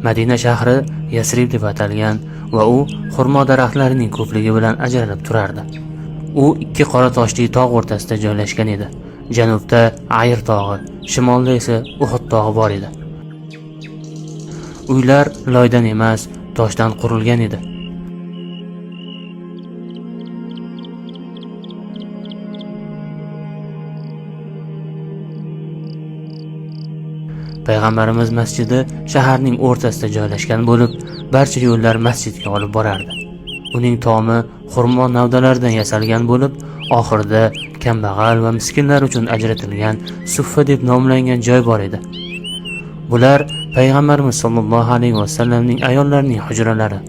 Madina shahri Yasrib deb atalgan va u xurmo daraxtlarining ko'pligi bilan ajralib turardi. U ikki qora toshli tog' o'rtasida joylashgan edi. Janubda Ayr tog'i, shimolda esa Uhud tog'i bor edi. Uylar loydan emas, toshdan qurilgan edi. Payg'ambarimiz masjidi shaharning o'rtasida joylashgan bo'lib, barcha yo'llar masjidga olib borardi. Uning tomi xurmo navdalaridan yasalgan bo'lib, oxirida kambag'al va miskinlar uchun ajratilgan suffa deb nomlangan joy bor edi. Bular Payg'ambarimiz sollallohu alayhi vasallamning ayollarining hujralari,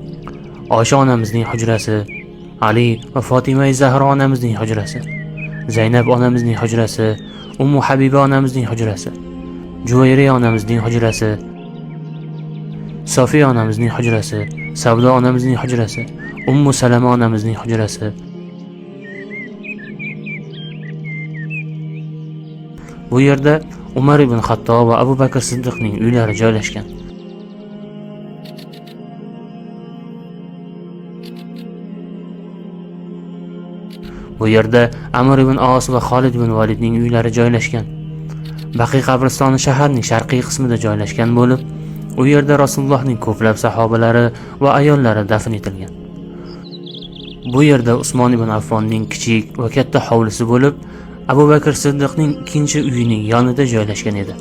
Oysha onamizning hujrasi, Ali va Fotima Zahro onamizning hujrasi, Zaynab onamizning hujrasi, Ummu Habiba onamizning hujrasi, Juvayriya onamizning hujrasi, Sofiya onamizning hujrasi, Savdo onamizning hujrasi, Ummu Salama onamizning hujrasi. Bu yerda Umar ibn Xattob va Abu Bakr Siddiqning uylari joylashgan. Bu yerda Amr ibn Os va Xolid ibn Validning uylari joylashgan. Baqiy qabristoni shaharning sharqiy qismida joylashgan bo'lib, u yerda Rasulullohning ko'plab sahobalari va ayollari dafn etilgan. Bu yerda Usmon ibn Affonning kichik va katta hovlisi bo'lib, Abu Bakr Siddiqning ikkinchi uyining yonida joylashgan edi.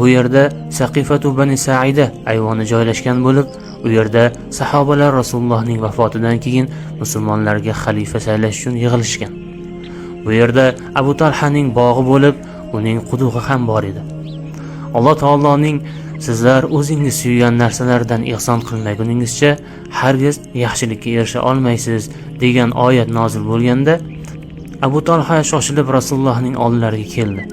Bu yerda Saqifatu Bani Saida ayvoni joylashgan bo'lib, u yerda sahobalar Rasulullohning vafotidan keyin musulmonlarga xalifa saylash uchun yig'ilishgan. Bu yerda Abu Talhaning bog'i bo'lib, uning qudug'i ham bor edi. Alloh taoloning sizlar o'zingiz suygan narsalardan ihson qilmaguningizcha hargiz yaxshilikka erisha olmaysiz degan oyat nozil bo'lganda, Abu Talha shoshilib Rasulullohning oldilariga keldi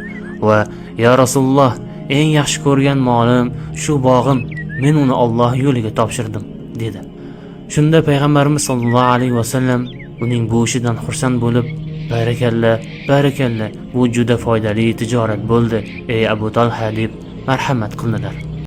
va "Ya Rasululloh, eng yaxshi ko'rgan molim shu bog'im, men uni Alloh yo'liga topshirdim" dedi. Shunda payg'ambarimiz sollallohu alayhi vasallam uning bu ishidan xursand bo'lib, "Barakalla, barakalla, bu juda foydali tijorat bo'ldi, ey Abu Talha" deb marhamat qildilar.